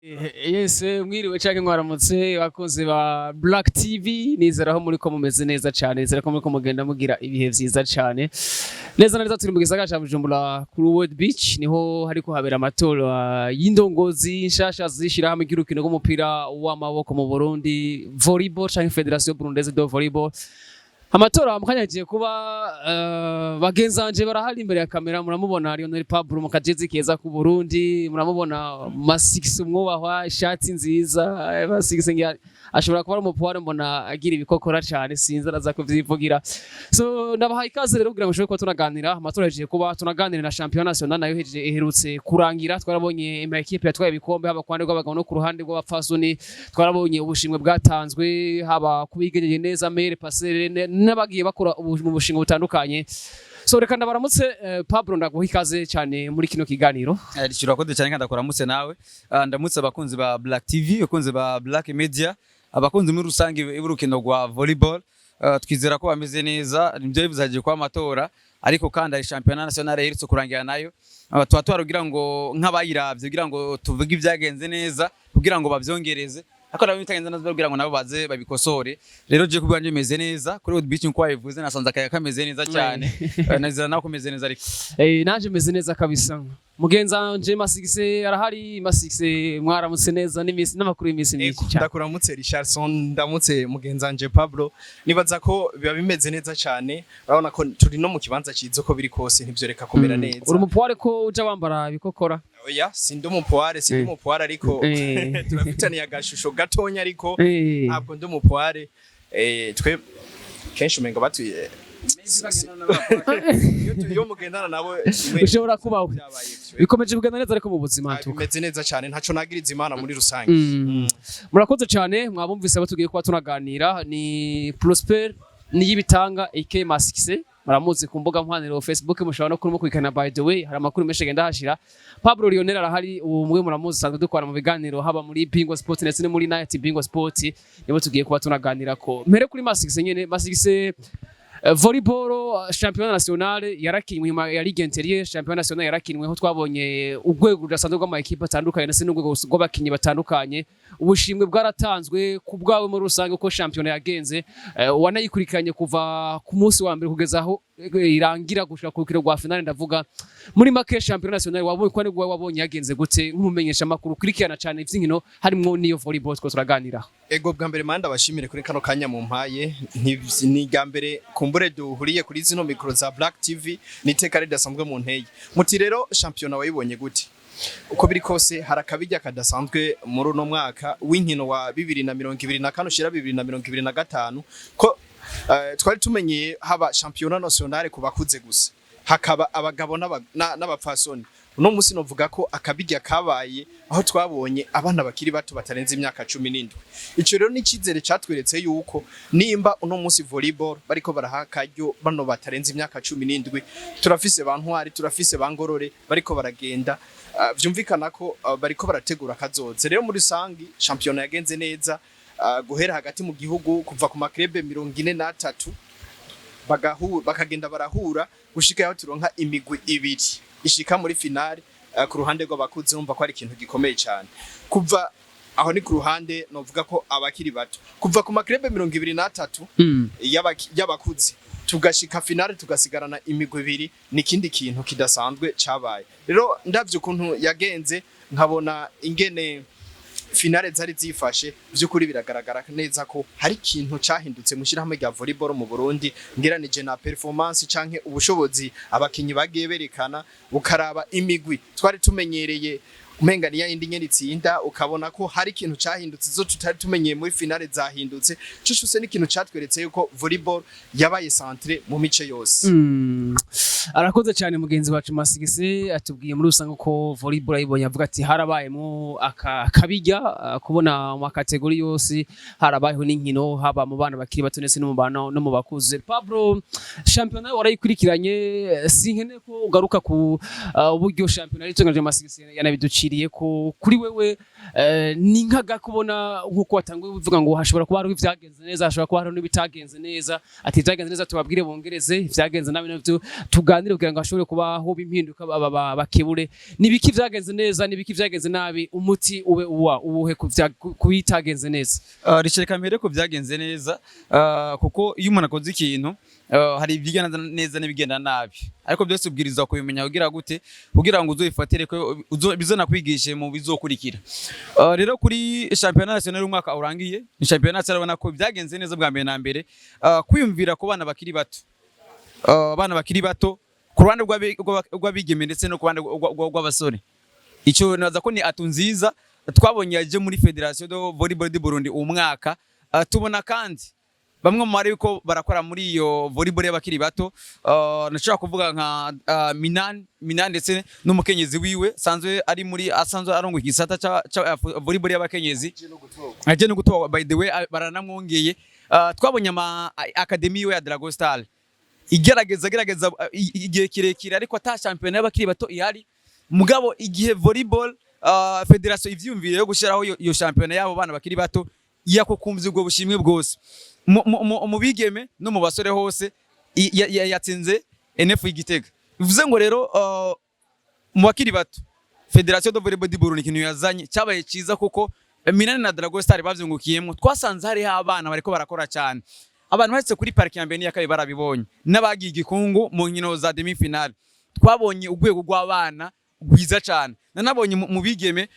Yes, mwiriwe canke mwaramutse, bakunzi ba Black TV. Nizera aho muri ko mumeze neza cane, nizera ko muri ko mugenda mugira ibihe vyiza cane. Neza na neza turi mu gisagara ca Bujumbura kuri World Beach, niho hariko habera amatora y'indongozi nshasha zishirahamwe ry'urukino rw'umupira w'amaboko mu Burundi, volleyball canke Fédération Burundaise de Volleyball. Amatora mu kanya agiye kuba. Bagenzanje barahari imbere ya kamera. Muramubona Lionel Pablo mu kajezi keza ku Burundi, muramubona Masix umwubahwa, ishati nziza. Masix ngira ashobora kuba ari umupuware, mbona agira ibikokora cyane, sinzi, araza kuvyivugira. So ndabahaye ikaze rero kugira ngo ushobore kuba tunaganira amatora yagiye kuba, tunaganira na championnat national nayo iherutse kurangira. Twarabonye ama équipe yatwaye ibikombe, haba ku ruhande rw'abagabo no ku ruhande rw'abapfasoni. Twarabonye ubushimwe bwatanzwe, haba kubigeneye neza, meilleur passeur, n'abagiye bakora mu bushinga butandukanye. So reka ndabaramutse. Pablo, ndaguha ikaze cyane muri kino kiganiro. Urakoze cyane kandi ndakuramutse nawe. Ndamutse abakunzi ba Black TV, abakunzi ba Black Media, abakunzi muri rusange b'urukino rwa volleyball. Twizera ko bameze neza. Nibyo bizagiye kuba amatora, ariko kandi hari championnat national iherutse kurangira nayo. Tuba twarugira ngo nk'abayiravye kugira ngo tuvuge ibyagenze neza kugira ngo bavyongereze, ariko nabo bitagenze neza kugira ngo nabo baze babikosore. Rero je kubwanje bimeze neza kuri World Beach nkuko wabivuze, nasanze akayaga kameze neza cyane. Nizera nawe kumeze neza ariko. Nanje meze neza kabisa. Mugenzanje Masigise arahari. Masigise, mwaramutse neza n'imisi n'amakuru y'imisi myinshi cyane. Ndakuramutse Richardson, ndamutse mugenzanje Pablo. Nibaza ko biba bimeze neza cyane. Urabona ko turi no mu kibanza cyiza, uko biri kose ntivyoreka kumera neza. Uri umupuware ko uja wambara ibikokora? Oya, sindi umupuware, sindi umupuware, ariko turafitaniye agashusho gatonya, ariko ntabwo ndi umupuware. Twe kenshi umenga batuye iyo mugendana nabo Ushobora kubaho. Byabaye ivyo. Bikomeje kugenda neza ariko mu buzima ntuka? Bimeze neza cyane, ntaco nagiriza Imana muri rusange. Murakoze cyane. Mwabumvise abo tugiye kuba tunaganira ni Prosper Niyibitanga aka Masikise, muramuzi ku mbuga nkoranyambaga, Facebook, mushobora no kumukurikirana. By the way, hari amakuru menshi agenda hashira. Pablo Lionel arahari, ubu mwe muramuzi, usanzwe dukorana mu biganiro haba muri Bingo Sport ndetse no muri Night Bingo Sport. Nibo tugiye kuba tunaganira. Ko mpere kuri Masikise nyene. Masikise, volleyball championnat national yarakinwe nyuma ya Ligue Intérieure. Championnat national yarakinwe, aho twabonye urwego rudasanzwe rw'ama équipe atandukanye ndetse n'urwego rw'abakinyi batandukanye. Ubushimwe bwaratanzwe. Ku bwawe muri rusange, uko championnat yagenze, wanayikurikiranye kuva ku munsi wa mbere kugeza aho irangira gushika ku rukino rwa finale, ndavuga muri make championnat national wabonye ko nibwo wabonye yagenze gute, nk'umumenyesha makuru ukurikirana cyane ivy'inkino harimwo n'iyo volleyball two turaganiraho? Ego, bwa mbere manda bashimire kuri kano kanya mu mpaye. Ni irya mbere kumbure duhuriye kuri zino mikro za Black TV, ni iteka ridasanzwe mu nteye. Muti rero championnat wayibonye gute? Uko biri kose hari akabijya kadasanzwe muri uno mwaka w'inkino wa 2024 ushira 2025, ko twari tumenyeye haba championnat national ku bakuze gusa, hakaba abagabo n'abapfasoni. Uno musi novuga ko akabijya kabaye aho twabonye abana bakiri bato batarenze imyaka 17. Ico rero ni icizere catweretse yuko nimba uno musi volleyball bariko baraha akaryo bano batarenze imyaka 17, turafise ba Ntwari, turafise ba Ngorore bariko baragenda, vyumvikana ko bariko barategura kazoze. Rero muri rusangi championnat yagenze neza, guhera hagati mu gihugu, kuva ku ma club 43 bakagenda barahura gushika aho turonka imigwi ibiri ishika muri finale. Ku ruhande rw'abakuze urumva ko ari ikintu gikomeye cyane. Kuva aho ni ku ruhande novuga ko abakiri bato, kuva ku ma club 23 y'abakuze tugashika finale, tugasigarana imigwi ibiri, ni ikindi kintu kidasanzwe cabaye. Rero ndavye ukuntu yagenze, nkabona ingene finale zari zifashe, vy'ukuri biragaragara neza ko hari ikintu cahindutse mu shirahamwe rya volleyball mu Burundi, ngeranije na performance canke ubushobozi abakinyi bagiye berekana, ukaraba imigwi twari tumenyereye umenga niya yindi nyene itsinda, ukabona ko hari ikintu cahindutse, zo tutari tumenyeye muri finale zahindutse. Ico cose ni ikintu catweretse yuko volleyball yabaye centre mu mice yose. Arakoze cyane mugenzi wacu Masigisi, atubwiye muri rusange ko volleyball ayibonye, avuga ati harabayemo akabijya kubona mu catégorie yose harabayeho n'inkino, haba mu bana bakiri bato ndetse no mu bana no mu bakuze. Pablo, championnat warayikurikiranye, sinkene ko ugaruka ku uburyo championnat yaritunganyije. Masigisi yanabiduciriye. Wabigiriye ko kuri wewe ni nkaga kubona nkuko watanguye uvuga ngo hashobora kuba hariho ivyagenze neza, hashobora kuba hariho n'ibitagenze neza, ati ivyagenze neza tubabwire bongereze, ivyagenze nabi navyo tuganire kugira ngo hashobore kubaho impinduka, bakebure. Nibiki vyagenze neza, nibiki vyagenze nabi, umuti ube uwa uwuhe kubitagenze neza? Richard, kamere ko byagenze neza, kuko iyo umuntu akoze ikintu, hari ibigenda neza n'ibigenda nabi, ariko byose ubwirizwa kubimenya kugira gute, kugira ngo uzobifatire ko bizonakwigishe mu bizokurikira. Rero kuri championnat national y'umwaka urangiye, ni championnat national ubona ko byagenze neza. Bwa mbere na mbere, kwiyumvira ku bana bakiri bato, abana bakiri bato ku ruhande rw'abigeme ndetse no ku ruhande rw'abasore, icyo naza ko ni atout nziza twabonye yaje muri Fédération de Volleyball du Burundi uwo mwaka. Tubona kandi bamwe mu bari ko barakora muri iyo volleyball y'abakiri bato, nashobora kuvuga nka Minan Minan ndetse n'umukenyezi wiwe sanzwe ari muri asanzwe arongoye igisata ca volleyball y'abakenyezi, aje no gutoba. By the way, baranamwongeye. Twabonye ama academy yiwe ya Drago Star igerageza gerageza igihe kirekire, ariko ata shampiyona y'abakiri bato ihari. Mugabo igihe volleyball fédération ivyumvire yo gushiraho iyo shampiyona y'abo bana bakiri bato, yakokumvya ubwo bushimwe bwose mu bigeme no mu basore hose, yatsinze NF Igitega. Bivuze ngo rero mu bakiri bato, Fédération de Volleyball du Burundi ikintu yazanye cyabaye cyiza, kuko Minani na Drago Star bavyungukiyemo. Twasanze hariho abana bariko barakora cyane. Abantu bahetse kuri parc ya mbere n'iya kabiri barabibonye, n'abagiye igikungu mu nkino za demi finale, twabonye urwego rw'abana rwiza cyane. Nanabonye mu bigeme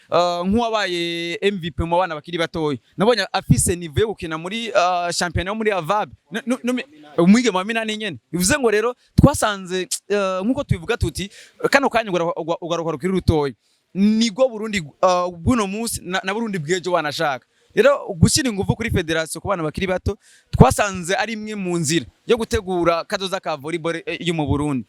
nk'uwabaye MVP mu bana bakiri batoya, nabonye afise niveau yo gukina muri championnat yo muri AVAB, umwigeme wa Minani nyene. Bivuze ngo rero twasanze nkuko tubivuga tuti kano kanya ugaruka rukiri rutoya nibwo Burundi buno munsi na Burundi bw'ejo wanashaka. Rero gushyira ingufu kuri fédération ku bana bakiri bato, twasanze ari imwe mu nzira yo gutegura kazoza ka volleyball yo mu Burundi.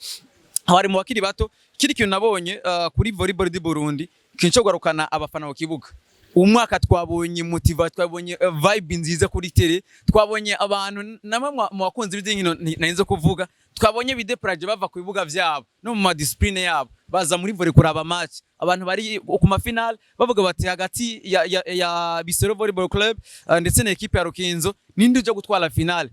Aho hari mu bakiri bato. Kiri kintu nabonye kuri Volleyball du Burundi, ikintu cyo kugarukana abafana mu kibuga. Uyu mwaka twabonye motiva, twabonye vibe nziza kuri terrain, twabonye abantu namwe mu bakunzi b'inkino narinze kuvuga, twabonye bidéplace bava ku bibuga vyabo no mu ma discipline yabo, baza muri volley kuraba match. Abantu bari ku ma finale bavuga bati hagati ya Bisoro Volleyball Club ndetse na équipe ya Rukinzo, ninde uje gutwara finale?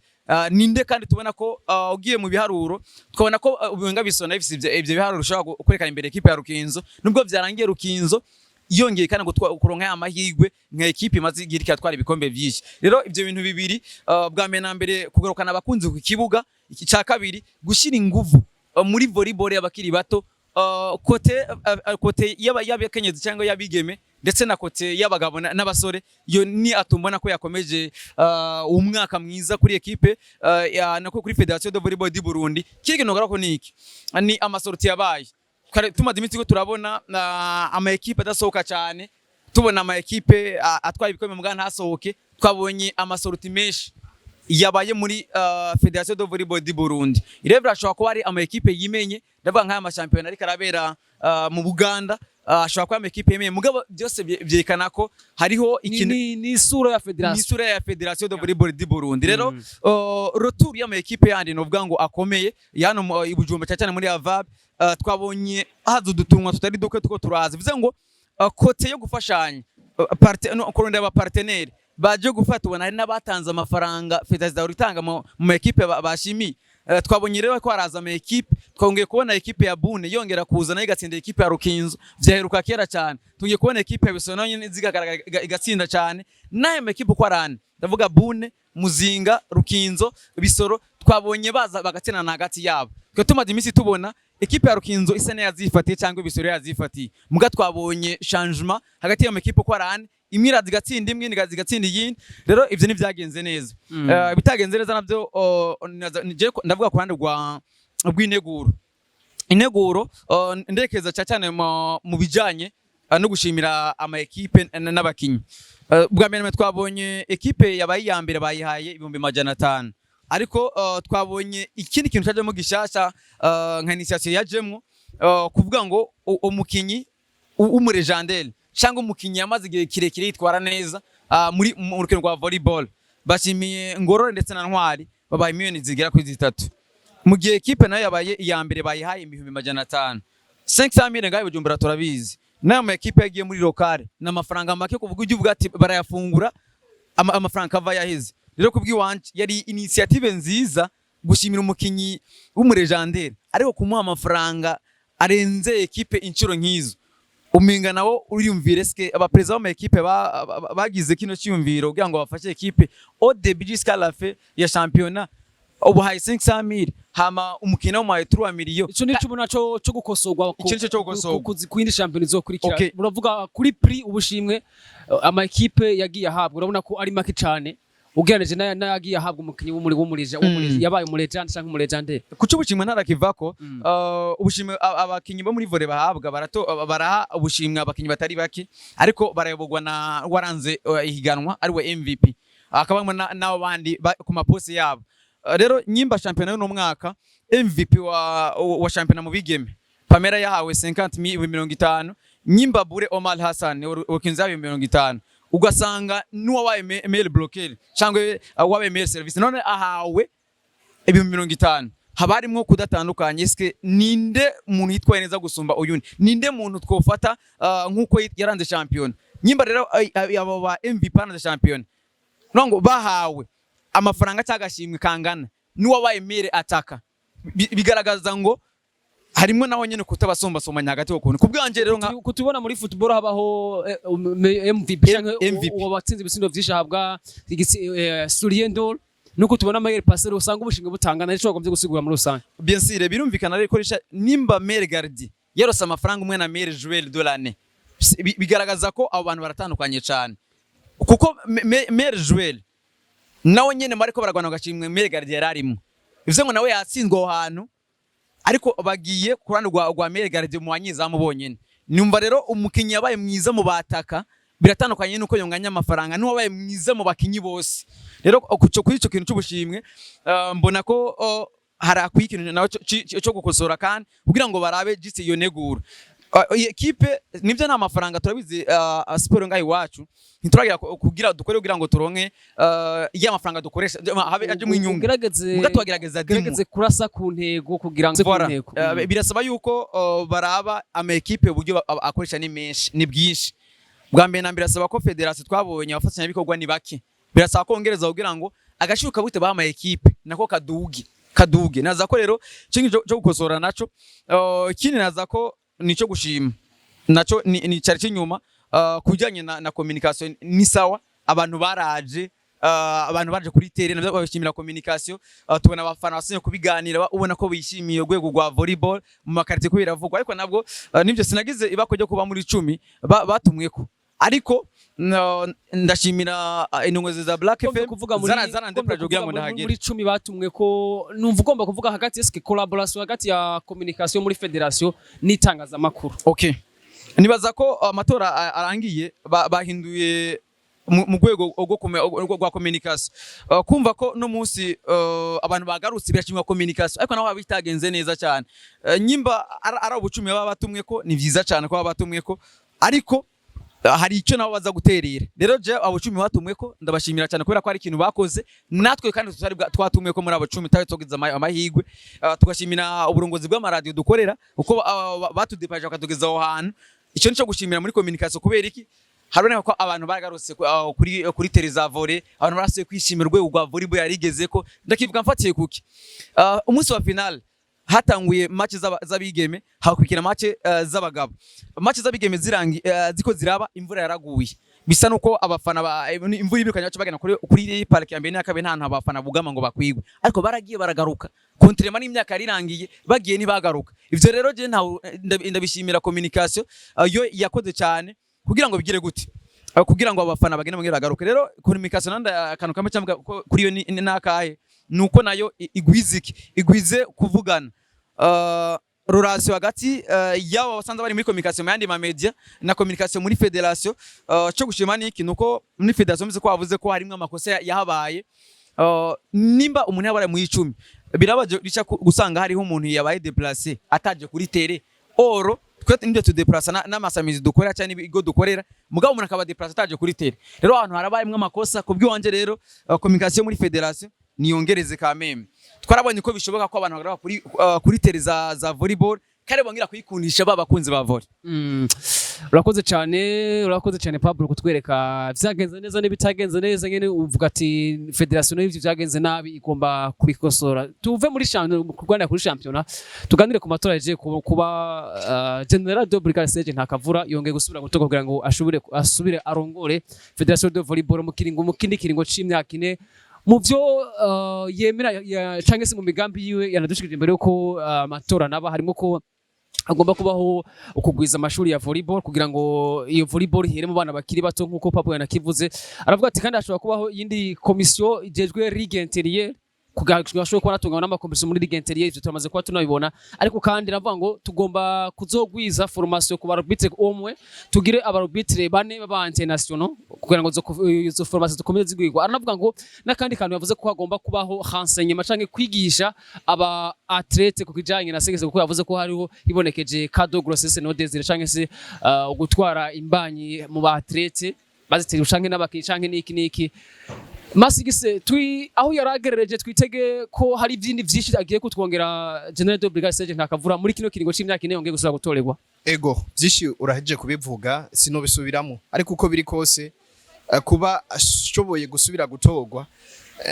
Ninde? Kandi tubona ko ugiye mu biharuro, tukabona ko Ubuhinga Bisona ifise ivyo biharuro ushobora kwerekana imbere équipe ya Rukinzo, nubwo vyarangiye Rukinzo yongeye kandi kuronka ya mahirwe nka équipe imaze igihe iriko iratwara ibikombe vyinshi. Rero ivyo bintu bibiri, bwa mbere na mbere kugarukana abakunzi ku kibuga, iki ca kabiri gushira inguvu muri volleyball y'abakiri bato, côté y'abakenyezi cyangwa y'abigeme ndetse na côté y'abagabo n'abasore. Iyo ni atumbona ko yakomeje umwaka mwiza kuri équipe ya nako kuri Fédération de Volleyball du Burundi. Kiri kintu ko niki ni ama sorties yabaye. Tumaze iminsi ko turabona ama équipe adasohoka cyane, tubona ama équipe atwaye ibikombe mugana ntasohoke. Twabonye ama sorties menshi yabaye muri Fédération de Volleyball du Burundi. Rero birashobora kuba ari ama équipe yimenye, ndavuga nk'aya mashampiyona ariko arabera mu Buganda, ashobora kuba ama équipe yimenye, mugabo byose vyerekana ko hariho ikintu ni isura ya ni fédération. Isura ya Fédération de Volleyball du Burundi. Rero retour y'ama équipe yandi novuga ngo akomeye yano i Bujumbura, cyane cyane muri AVAB, twabonye haza udutumwa tutari duke tuko turaza. Bivuze ngo côté yo gufashanya, no, kurondera aba partenaire baje gufata, ubona hari n'abatanze amafaranga fédération itanga mu équipe bashimiye. Twabonye rero ko haraza ama équipe. Twongeye kubona équipe ya Bune yongera kuza nayo igatsinda équipe ya Rukinzo, vyaheruka kera cyane. Tugiye kubona équipe ya Bisona nyene zigagaragara igatsinda cyane. N'ayo ma équipe uko arane, ndavuga Bune, Muzinga, Rukinzo, Bisoro, twabonye baza bagatsinana hagati yabo. Twe tumaze iminsi tubona équipe ya Rukinzo isa n'iyazifatiye cyangwa Bisoro yazifatiye, muga twabonye changement hagati y'ayo makipe uko arane, imwe iraza igatsinda imwe, indi igatsinda iyindi. Rero ivyo ntivyagenze neza. Bitagenze neza navyo, ndavuga ku ruhande rwa rw'integuro, integuro ndekeza cyane cyane mu bijanye no gushimira ama équipe n'abakinyi. Bwa mbere twabonye équipe yabaye iya mbere bayihaye 500,000, ariko twabonye ikindi kintu cyajemo gishasha, nka initiative yajemwo, kuvuga ngo umukinyi w'umu légendaire cyangwa umukinyi yamaze igihe kirekire yitwara neza muri mu rukino rwa volleyball, bashimiye Ngorore ndetse na Ntwari, babaye miliyoni zigera kuri 3, mu gihe équipe nayo yabaye iya mbere bayihaye 500,000. 500 mille ngaho i Bujumbura turabizi. N'aya ma ekipe yagiye muri locale ni amafaranga make, kuvuga ujya uvuga ati barayafungura, amafaranga akava yaheze. Rero kubw'iwanje yari initiative nziza gushimira umukinyi w'umu légendaire, ariko kumuha amafaranga arenze ekipe inshuro nk'izo, umenga nawo uriyumvire. Eske abaperezida b'ama ekipe bagize kino cyiyumviro kugira ngo bafashe ekipe au début jusqu'à la fin ya championnat, ubuhaye 500 mille, hama umukino wamuhaye 3 millions? Ico nico ubona co gukosorwa? Ico nico co gukosorwa. Ku yindi shampiyona izokurikira. Okay. Uravuga kuri prix, ubushimwe ama ekipe yagiye ahabwa, urabona ko ari make cane ugereranije n'ayagiye ahabwa umukinyi w'umuri yabaye umu légende canke umu légendaire. Kuco ubushimwe ntarakivako. Ubushimwe abakinyi bo muri volley bahabwa, barato baraha ubushimwe abakinyi batari bake, ariko barayobogwa na waranze ihiganwa, ari we MVP, akabamwe n'abo bandi ku ma postes yabo. Rero nyimba shampiyona y'uno mwaka, MVP wa shampiyona mu bigeme Pamela yahawe 50 50,000, nyimba Bure Omar Hassan wakinze yahawe 50, ugasanga n'uwabaye meilleur bloqueur cyangwa wabaye meilleur service none ahawe 50,000, haba harimwo kudatandukanye. Eske ninde muntu yitwaye neza gusumba uyundi? Ninde muntu twofata nkuko yaranze shampiyona? Nyimba rero abo ba MVP baranze shampiyona, no ngo bahawe amafaranga cyangwa agashimwe kangana n'uwabaye meilleur attaquant, bigaragaza ngo harimwo naho nyene kutabasumbasumbanya hagati y'ukuntu. Ku bwanje rero nka Kutubona muri football habaho MVP canke MVP. Uwo watsinze ibitsindo vyinshi ahabwa soulier d'or, nuko tubona meilleur passeur, usanga ubushimwe butangana. Nico wagombye gusigura muri rusange? Bien sûr, birumvikana. Rero ikoresha nimba meilleur gardien yarose amafaranga umwe na meilleur joueur de l'année, bigaragaza ko abo bantu baratandukanye cyane, kuko meilleur joueur nawe nyene mariko baragwana gashimwe, meilleur gardien yararimo, bivuze ngo nawe yatsinzwe aho hantu, ariko bagiye ku ruhande rwa meilleur gardien mu banyezamu bonyene. Numva rero umukinyi yabaye mwiza mu bataka biratandukanye nuko yonganya amafaranga n'uwabaye mwiza mu bakinyi bose. Rero kuri ico kintu c'ubushimwe, mbona ko hari akwiye ikintu nawe cyo gukosora, kandi kugira ngo barabe juste iyo neguro. Iyi ekipe nibyo nta mafaranga, turabizi. Siporo ngaho iwacu ntituragira kugira dukore kugira ngo turonke ya mafaranga dukoresha habe ajemo inyungu. Ugerageze Muga tuwagerageza dimo. Ugerageze kurasa ku ntego kugira ngo ku Voilà. ntego. Birasaba yuko baraba ama ekipe uburyo akoresha ni menshi, ni bwinshi. Bwa mbere na mbere birasaba ko fédération, twabonye abafatanyabikorwa ni bake, birasaba kongereza kugira ngo agaciro kabute baha ama ekipe nako kaduge kaduge. Naza ko rero kingi cyo gukosora naco. Ikindi naza ko nico gushima naco ni cari kinyuma kubijanye na communication ni sawa. Abantu baraje, abantu baje kuri terrain nabyo babishimira communication. Tubona abafana basinye kubiganira, ubona ko bishimiye urwego rwa volleyball mu ma quartier ko biravugwa, ariko nabwo nibyo sinagize ibako ryo kuba muri 10 batumweko, ariko no, ndashimira indongozi za Black Ugomba FM kuvuga muri zarandeplaje kugira ngo ugomba kuvuga ndahagere. Muri 10 batumwe ko numva ugomba kuvuga hagati, eske collaboration hagati ya communication muri fédération n'itangazamakuru? Okay. Nibaza ko amatora arangiye bahinduye mu rwego rwa communication. Kumva ko no munsi abantu bagarutse birashimwa communication, ariko naho haba bitagenze neza cyane. Nyimba ari ubucumi baba batumwe ko ni vyiza cyane ko baba batumwe ko, ariko hari icyo nabo baza guterera. Rero je abo cumi batumwe ko ndabashimira cyane kubera ko hari ikintu bakoze, natwe kandi tutari twatumwe ko muri abo 10 tawe tugize amahirwe. Tugashimira uburongozi bw'amaradiyo dukorera uko batudepaje bakatugeza aho hantu. Icyo nico gushimira muri communication. Kubera iki? Haraboneka ko abantu bagarutse kuri terrain za volley, abantu barasuye kwishimira urwego rwa volleyball yarigeze ko. Ndakivuga mfatiye kuki? Umunsi wa finale hatanguye match z'abigeme, hakurikira match z'abagabo. Match z'abigeme zirangi ziko ziraba, imvura yaraguye, bisa nuko abafana imvura ibirukanye baca bagenda kuri parc ya mbere n'ya kabiri, nta hantu abafana bugama ngo bakwigwe, ariko baragiye baragaruka, contrairement n'imyaka yarirangiye bagiye ntibagaruka. Ivyo rero je ntawe ndabishimira communication yo yakoze cyane kugira ngo bigire gute, kugira ngo abafana bagende bongere bagaruke. Rero communication nanda akantu kamwe cyangwa kuri yo ni nakahe, nuko nayo igwize iki, igwize kuvugana, relation hagati y'abo basanzwe bari muri communication mu yandi ma media na communication muri fédération. Cyo gushima niki, nuko muri fédération mbizi ko bavuze ko harimwo amakosa yahabaye. Nimba umuntu yabaye mu 10, birabaje rica gusanga hariho umuntu yabaye déplacé ataje kuri terrain. Or twe nibyo tudeplasa n'amasamizi dukorera cyangwa n'ibigo dukorera, mugabo umuntu akaba déplacé ataje kuri terrain. Rero ahantu harabayemwo amakosa. Kubw'iwanje rero, communication muri fédération niyongereze kameme. Twarabonye ko bishoboka ko abantu bagaruka kuri terrain za volleyball kandi bongera kuyikundisha ba bakunzi ba volley. Urakoze cyane, urakoze cyane Pablo kutwereka vyagenze neza n'ibitagenze neza. Nyene uvuga ati fédération n'ivyo vyagenze nabi igomba kubikosora. Tuve muri championnat, kurwanira kuri championnat, tuganire ku matora yaje kuba. Général de Brigade Serge Ntakavura yongeye gusubira gutorwa kugira ngo ashobore asubire arongore Fédération de Volleyball mu kiringo, mu kindi kiringo c'imyaka 4. Mu vyo yemera canke se mu migambi yiwe yanadushikirije imbere yuko amatora naba, harimo ko agomba kubaho ukugwiza amashuri ya volleyball kugira ngo iyo volleyball ihere mu bana bakiri bato, nk'uko Pablo yanakivuze. Aravuga ati kandi hashobora kubaho iyindi komisiyo ijejwe ligue intérieure kugira ngo bashobore kuba natunganywa n'amakomisiyo muri ligue intérieure. Ivyo turamaze kuba tunabibona. Ariko kandi navuga ngo tugomba kuzogwiza formation ku ba arbitre, umwe tugire aba arbitre bane b'aba international kugira ngo izo formation zikomeze zigwirwa. Aranavuga ngo n'akandi kantu yavuze ko hagomba kubaho renseignement canke kwigisha aba athlète ku kijanye na sexe, kuko yavuze ko hariho hibonekeje cas de grossesse non désirée canke se gutwara imbanyi mu ba athlète bazitera canke n'abakinyi canke niki niki. Masigise twi aho yaragerereje, twitege ko hari ivyindi vyinshi agiye kutwongera Général de Brigade Serge Ntakavura muri kino kiringo c'imyaka 4 yongeye gusubira gutorerwa. Ego, byinshi urahejeje kubivuga, sinobisubiramo, ariko uko biri kose kuba ashoboye gusubira gutorwa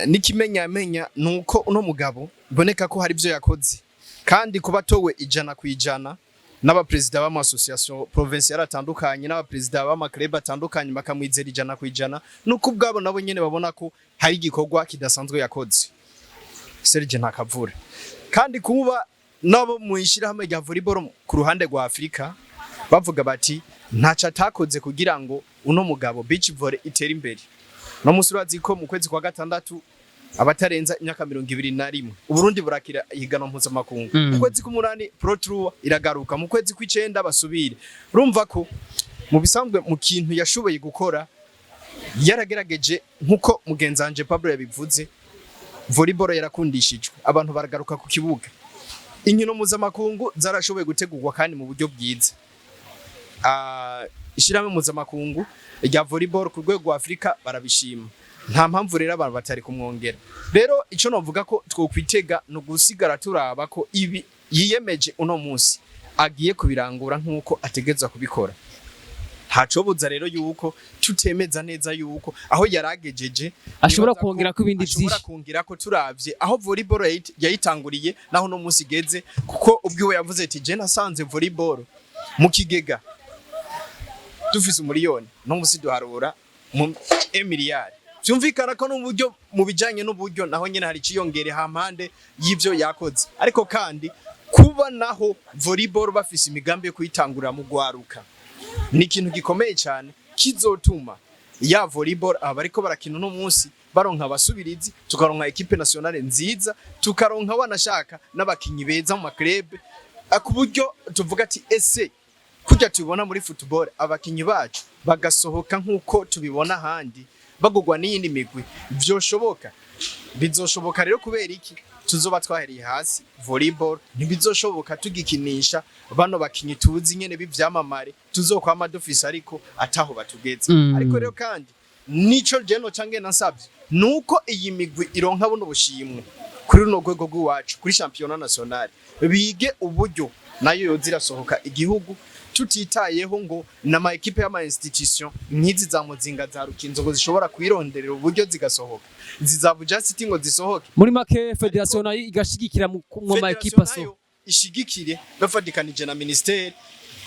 n'ikimenyamenya nuko uno mugabo biboneka ko hari ibyo yakoze, kandi kuba atowe 100% n'abaperezida b'ama association provinciale atandukanye n'abaperezida b'ama club atandukanye bakamwizera 100%, nuko ubwabo nabo nyene babona ko hari igikorwa kidasanzwe yakoze Serge Ntakavura. Kandi kuba nabo mu ishyirahamwe rya volleyball ku ruhande rwa Afrika bavuga bati ntaco atakoze kugira ngo uno mugabo beach volley itere imbere. No musi urazi ko mu kwezi kwa gatandatu abatarenza imyaka 21 Uburundi burakira ihiganwa mpuzamakungu. Mu kwezi k'umunani Pro Tour iragaruka, mu kwezi kw'icenda basubire. Urumva ko mu bisanzwe mu kintu yashoboye gukora yaragerageje, nkuko mugenzi wanje Pablo yabivuze, volleyball yarakundishijwe, abantu baragaruka ku kibuga, inkino mpuzamakungu zarashoboye gutegurwa kandi mu buryo bwiza. Ishirahamwe mpuzamakungu rya volleyball ku rwego rwa Afrika barabishima. Nta mpamvu rero abantu batari kumwongera. Rero ico novuga ko twokwitega ni ugusigara turaba ko ibi yiyemeje uno munsi agiye kubirangura nk'uko ategerezwa kubikora. Ntacobuza rero yuko tutemeza neza yuko aho yaragejeje ashobora nibaza ko kongerako ibindi ashobora vyinshi. kongerako, turavye aho volleyball yayitanguriye naho no munsi igeze, kuko ubwiwe yavuze ati je nasanze volleyball mu kigega dufise umuriyoni, no munsi duharura mu emiliyari. Vyumvikana ko n'uburyo mu bijanye n'uburyo naho nyene hari iciyongere hampande y'ivyo yakoze. Ariko kandi kuba naho volleyball bafise imigambi yo kuyitangurira mu gwaruka ni ikintu gikomeye cyane kizotuma ya volleyball aba bariko barakina uno munsi baronka abasubirizi, tukaronka équipe nationale nziza, tukaronka wanashaka n'abakinyi beza mu ma club, ku buryo tuvuga ati ese kurya tubibona muri football, abakinyi bacu bagasohoka nk'uko tubibona ahandi bagugwa n'iyindi migwi, vyoshoboka, bizoshoboka. Rero kubera iki tuzoba twahereye hasi volleyball, ntibizoshoboka tugikinisha bano bakinyi tuzi nyene b'ivyamamare tuzokwama dufise ariko ataho batugeze. Ariko rero kandi nico jeno cange nasavye nuko iyi migwi ironka buno bushimwe kuri runo rwego rw'iwacu kuri championnat national, bige uburyo nayo yoza irasohoka igihugu, tutitayeho ngo n'ama équipe y'ama institution nk'izi za Muzinga, za Rukinzo ngo zishobora kwironderera uburyo zigasohoka, izi za Buja City ngo zisohoke. Muri make fédération nayo igashigikira mu ma équipe Fédération aso nayo ishigikire bafatikanije na ministeri,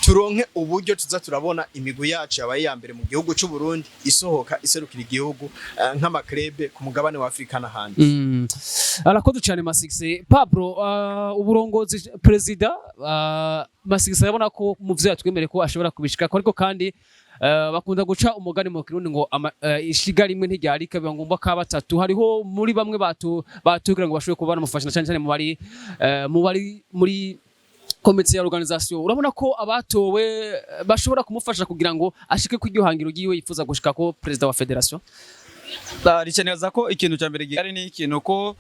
turonke uburyo tuza turabona imigwi yacu yabaye iya mbere mu gihugu c'u Burundi isohoka iserukira igihugu nk'ama club ku mugabane wa Afrika n'ahandi. Arakoze cyane Masigise. Pablo, uburongozi perezida Masigise arabona ko mu vyo yatwemereye ko ashobora kubishika, ariko kandi bakunda guca umugani mu Kirundi ngo ishiga rimwe ntiryarika, biba ngombwa ka batatu. Hariho muri bamwe batu batugira ngo bashobore kuba banamufasha, na cyane cyane mu bari muri komite ya organisation. Urabona ko abatowe bashobora kumufasha kugira ngo ashike ku iryo hangiro ryiwe yifuza gushika ko perezida wa fédération? Rikeneza ko ikintu cya mbere gihari ni ikintu ko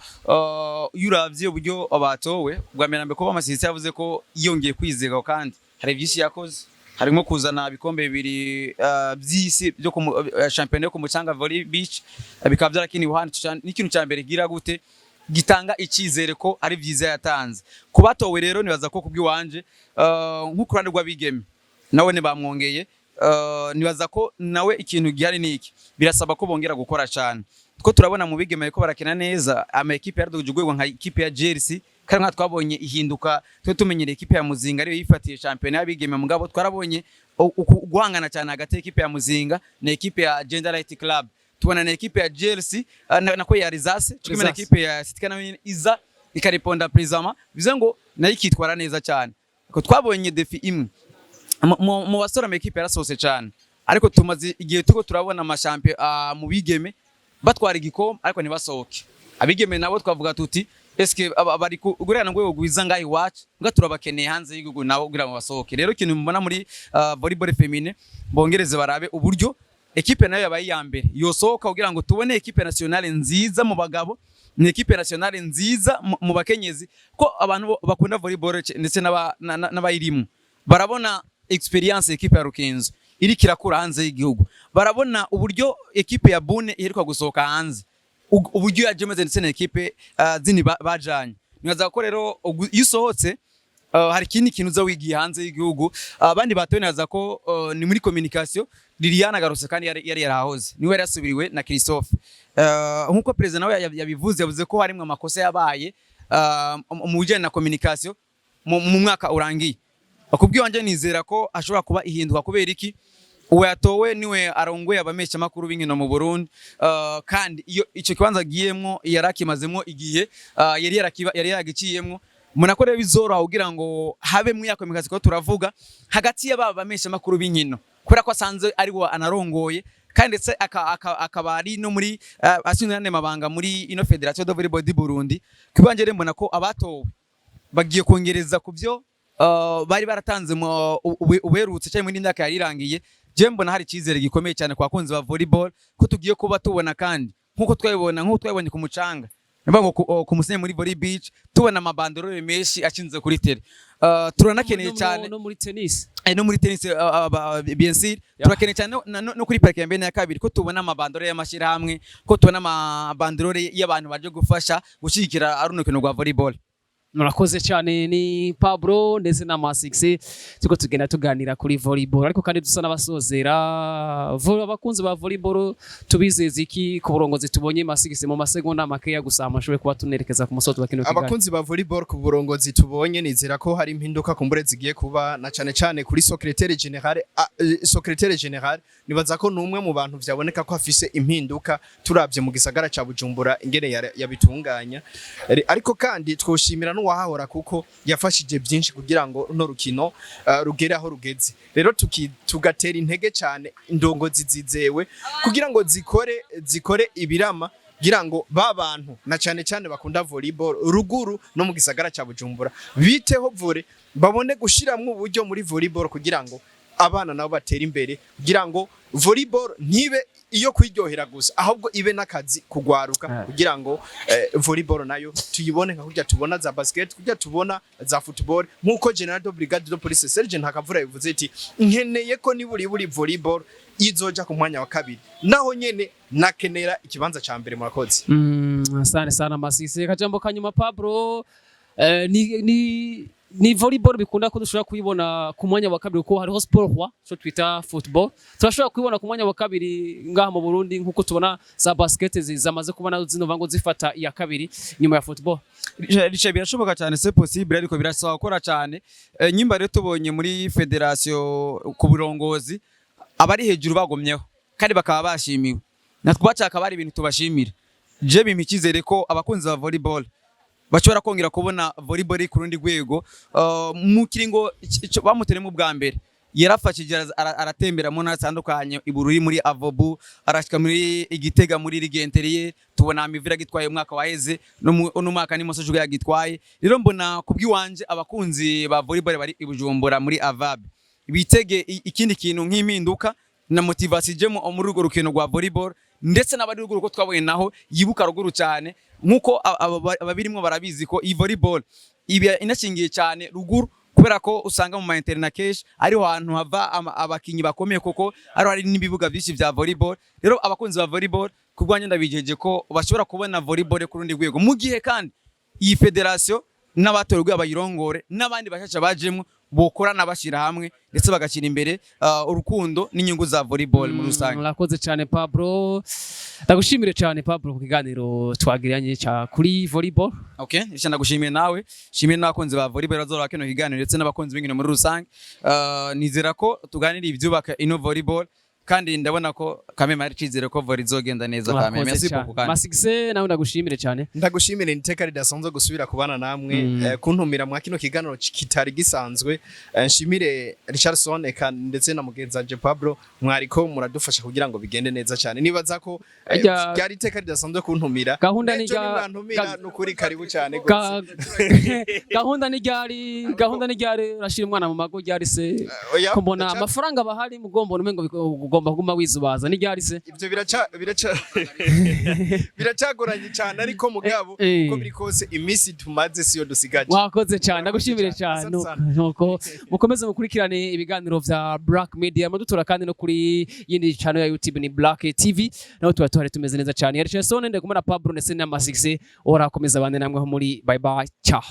iyo uravye uburyo batowe bwa mbere na mbere, ko Amasisi yavuze ko yongeye kwizega, kandi hari byinshi yakoze harimo kuzana ibikombe bibiri by'isi byo ku shampiyona yo ku mucanga volley beach, bikaba byarakiniwe hano. N'ikintu cya mbere gira gute gitanga icyizere ko ari byiza yatanze ku batowe. Rero nibaza ko kubw'iwanje, nko ku ruhande rw'abigeme Nawe bamwongeye. Nibaza ko nawe ikintu gihari ni iki: birasaba ko bongera gukora cyane, ko turabona mu bigeme ko barakina neza, ama équipe yaradugije urwego nka équipe ya Jersey, kandi nka twabonye ihinduka. Twe tumenyereye équipe ya Muzinga ariyo yifatiye shampiyona y'abigeme, mugabo twarabonye guhangana cyane hagati y'équipe ya Muzinga na équipe ya Gender Light Club, tubona na équipe ya Jersey, nako ya Rizase, kimwe na Rizase. équipe ya Sitika nayo nyene iza ikareponda présent, bivuze ngo nayo ikitwara neza cyane, ko twabonye défi imwe mu basore. Ama équipe yarasohotse cyane, ariko tumaze igihe turiko turabona amashampiyo mu bigeme batwara igikombe ariko ntibasohoke. Abigeme nabo twavuga tuti: eske bari gurana rwego rwiza ngaho iwacu, nga turabakeneye hanze y'igihugu nabo kugira ngo basohoke. Rero ikintu mubona muri volleyball féminin, bongereze barabe uburyo équipe nayo yabaye iya mbere yosohoka, kugira ngo tubone équipe nationale nziza mu bagabo ni équipe nationale nziza mu bakenyezi, ko abantu bakunda volleyball ndetse n'abayirimo barabona expérience équipe ya Rukinzo iriko irakura hanze y'igihugu, barabona uburyo équipe ya Bune iheruka gusohoka hanze, uburyo yaje imeze, ndetse na équipe zindi bajanye. Nibaza ko rero iyo usohotse, hari ikindi kintu uza wigiye hanze y'igihugu. Abandi batowe, nibaza ko ni muri communication. Liliane agarutse kandi yari yarahoze, niwe yari yasubiriwe na Christophe. Nkuko perezida nawe yabivuze, yavuze ko harimwo amakosa yabaye mu bijyanye na communication mu mwaka urangiye. Kubwiye wanje nizera ko ashobora kuba ihinduka. Kubera iki? Uwo yatowe niwe arongoye abameshamakuru b'inkino mu Burundi, kandi iyo ico kibanza agiyemwo yarakimazemwo igihe, yari yaragiciyemwo. Mbona ko rero bizoroha kugira ngo habe mu ya communication ko turavuga hagati y'aba bameshamakuru b'inkino, kubera ko asanzwe ari we anarongoye, kandi ndetse akaba ari no muri ashinzwe n'andi mabanga muri ino Fédération de Volleyball du Burundi. Kubanje rero mbona ko abatowe bagiye kongereza ku byo bari baratanze mu ubuherutse cyangwa muri myaka yari irangiye. Je mbona hari icyizere gikomeye cyane kwa bakunzi ba volleyball, ko tugiye kuba tubona kandi nkuko twabibonye ku mucanga, niba ngo ku musenyi muri volley beach, tubona amabanderole menshi ashinze kuri terrain. Turanakeneye cyane no muri tennis. No muri tennis, bien sûr. Turakeneye cyane no kuri parike ya mbere na ya kabiri ko tubona amabanderole y'amashyirahamwe, ko tubona amabanderole y'abantu baje gufasha gushyigikira ari urukino rwa volleyball. Murakoze cyane. Ni Pablo ndetse na Masix, turiko tugenda tuganira kuri volleyball, ariko kandi dusa n'abasozera. Abakunzi ba volleyball tubizeza iki ku burongozi tubonye, Masix, mu masegonda makeya gusa, amashoboye kuba tunerekeza ku musozo wa kino kiganiro? Abakunzi ba volleyball, ku burongozi tubonye, nizera ko hari impinduka kumbure zigiye kuba, na cane cane kuri secrétaire général. Secrétaire général nibaza ko numwe mu bantu vyaboneka ko afise impinduka, turavye mu gisagara ca Bujumbura ingene yabitunganya. Ariko kandi twoshimira n'uwahahora, kuko yafashije byinshi kugira ngo runo rukino rugere aho rugeze. Rero tugatera intege cyane indongozi zizewe kugira ngo zikore ibirama, kugira ngo ba bantu na cyane cyane bakunda volleyball ruguru no mu gisagara ca Bujumbura biteho volley, babone gushiramwo uburyo muri volleyball kugira ngo abana nabo batere imbere, kugira ngo volleyball ntibe iyo kwiryohera gusa, ahubwo ibe n'akazi kugwaruka, kugira ngo volleyball nayo tuyibone nka kurya tubona za basket, kurya tubona za football, nkuko Général de Brigade de Police Serge Ntakavura yabivuze ati: "Nkeneye ko niburi buri volleyball izoja ku mwanya wa kabiri, naho nyene nakenera ikibanza ca mbere." Murakoze. Asante sana Masisi. Akajambo kanyuma, Pablo, ni volleyball bikunda ko dushobora kuyibona ku mwanya wa kabiri, kuko hariho sport roi cyo twita football, turashobora kuyibona ku mwanya wa kabiri ngaha mu Burundi, nkuko tubona za basket zamaze kubona zino vango zifata iya kabiri nyuma ya football? Riche, birashoboka cyane, c'est possible, ariko birasaba gukora cyane. Nyimba rero tubonye muri fédération ku burongozi abari hejuru bagomyeho kandi bakaba bashimiwe, natwe bacaka bari ibintu tubashimira. Je bimpa icyizere ko abakunzi ba volleyball bashobora kongera kubona volleyball iri ku rundi rwego. Mu kiringo bamuteremo bwa mbere, yarafashije aratembera mu ntara zitandukanye, i Bururi muri Avobu, arashika muri Igitega muri Ligue Intérieure, tubona Mivira gitwaye umwaka waheze, no mwaka ni Moso yagitwaye. Rero mbona kubw'iwanje abakunzi ba volleyball bari i Bujumbura muri Avab bitege ikindi kintu nk'impinduka na motivation ije muri urwo rukino rwa volleyball, ndetse n'abari ruguru, ko twabonye naho yibuka ruguru cyane, nkuko ababirimwo barabizi ko iyi volleyball iba inashingiye cyane ruguru, kubera ko usanga mu ma internat kenshi ariho hantu hava abakinyi bakomeye, kuko ariho hari n'ibibuga byinshi vya volleyball. Rero abakunzi ba volleyball, kubwanjye ndabijeje ko bashobora kubona volleyball ku rundi rwego, mu gihe kandi iyi fédération n'abatowe bayirongore n'abandi bashasha bajemwo. bokorana, bashyira hamwe, ndetse bagashyira imbere urukundo n'inyungu za volleyball muri rusange. Murakoze cyane, Pablo. Ndagushimire cyane, Pablo, ku kiganiro twagiranye cya kuri volleyball. Okay, isha ndagushimiye nawe, shimiye n'abakunzi ba volleyball bazora kino kiganiro, ndetse n'abakunzi b'inkino muri rusange. Nizera ko tuganira ibyubaka ino volleyball, kandi ndabona ko kameme hari icizere ko volley izogenda neza kameme. Murakoze Merci cyane. beaucoup kandi. Masigise, nawe ndagushimire cyane. Ndagushimire, iteka ridasanzwe gusubira kubana namwe, kuntumira mwa kino kiganiro kitari gisanzwe. Nshimire Richardson eka ndetse na mugenzi wanje Pablo, mwariko muradufasha kugira ngo bigende neza cyane. Nibaza ko ryari iteka ridasanzwe kuntumira. Gahunda ni N'ejo nimwantumira, nukuri karibu cyane gose. Gahunda ni ryari urashira umwana mu mago? Ryari se? Oya, Ko mbona amafaranga bahari, mugomba umengo ugomba kuguma wizubaza, ni ryari se? Ibyo biracagoranye cyane, ariko mugabo uko biri kose iminsi tumaze siyo dusigaje. Wakoze cyane, ndagushimire cyane. Asante sana. Nuko mukomeze mukurikirane ibiganiro vya Black Media, mudutura kandi no kuri yindi channel ya YouTube ni Black TV, naho tuba tuhari tumeze neza cyane. Yari Chesone, ndi kumwe na Pablo ndetse na Masigise. Ora akomeza abane namwe ho muri. Bye bye, ciao.